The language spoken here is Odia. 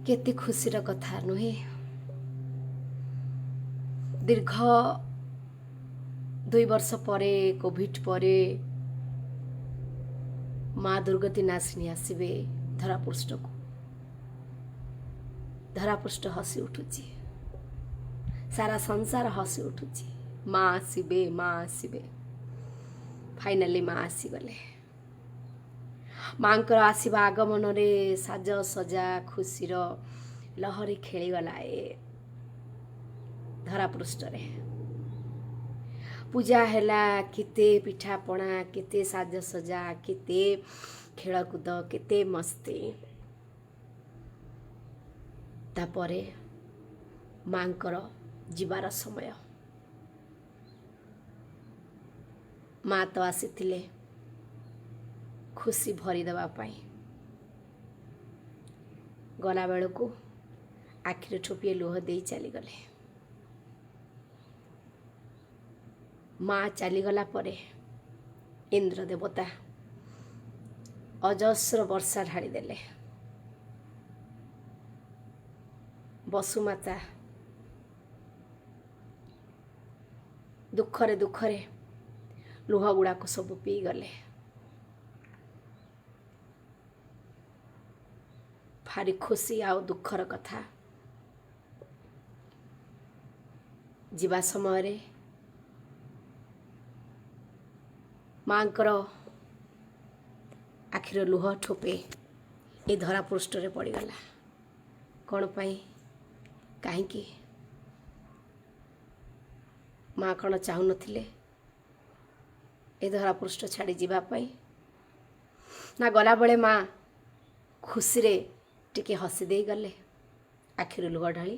କେତେ ଖୁସିର କଥା ନୁହେଁ? ଦୀର୍ଘ 2 ବର୍ଷ ପରେ, କୋଭିଡ ପରେ ମା ଦୁର୍ଗତି ନାଶିନୀ ଆସିବେ ଧରାପୃଷ୍ଠକୁ। ଧରାପୃଷ୍ଠ ହସି ଉଠୁଛି, ସାରା ସଂସାର ହସି ଉଠୁଛି। ମା ଆସିବେ, ମା ଆସିବେ। ଫାଇନାଲି ମା ଆସିଗଲେ। ମାଙ୍କର ଆସିବା ଆଗମନରେ ସାଜସଜା, ଖୁସିର ଲହରୀ ଖେଳିଗଲା ଏ ଧରାପୃଷ୍ଠରେ। ପୂଜା ହେଲା, କେତେ ପିଠାପଣା, କେତେ ସାଜସଜା, କେତେ ଖେଳକୁଦ, କେତେ ମସ୍ତି। ତାପରେ ମାଙ୍କର ଯିବାର ସମୟ। ମା ତ ଆସିଥିଲେ ଖୁସି ଭରିଦେବା ପାଇଁ, ଗଲାବେଳକୁ ଆଖିରେ ଠୋପିଏ ଲୁହ ଦେଇ ଚାଲିଗଲେ। ମା ଚାଲିଗଲା ପରେ ଇନ୍ଦ୍ର ଦେବତା ଅଜସ୍ର ବର୍ଷା ଢାଳିଦେଲେ। ବସୁମାତା ଦୁଃଖରେ ଦୁଃଖରେ ଲୁହ ଗୁଡ଼ାକ ସବୁ ପିଇଗଲେ। ଭାରି ଖୁସି ଆଉ ଦୁଃଖର କଥା। ଯିବା ସମୟରେ ମାଙ୍କର ଆଖିର ଲୁହ ଠୋପେ ଏ ଧରାପୃଷ୍ଠରେ ପଡ଼ିଗଲା। କ'ଣ ପାଇଁ? କାହିଁକି? ମା କ'ଣ ଚାହୁଁନଥିଲେ ଏ ଧରାପୃଷ୍ଠ ଛାଡ଼ି ଯିବା ପାଇଁ, ନା ଗଲାବେଳେ ମା ଖୁସିରେ ଟିକେ ହସି ଦେଇ ଗଲେ ଆଖିରୁ ଲୁହ ଢାଳି?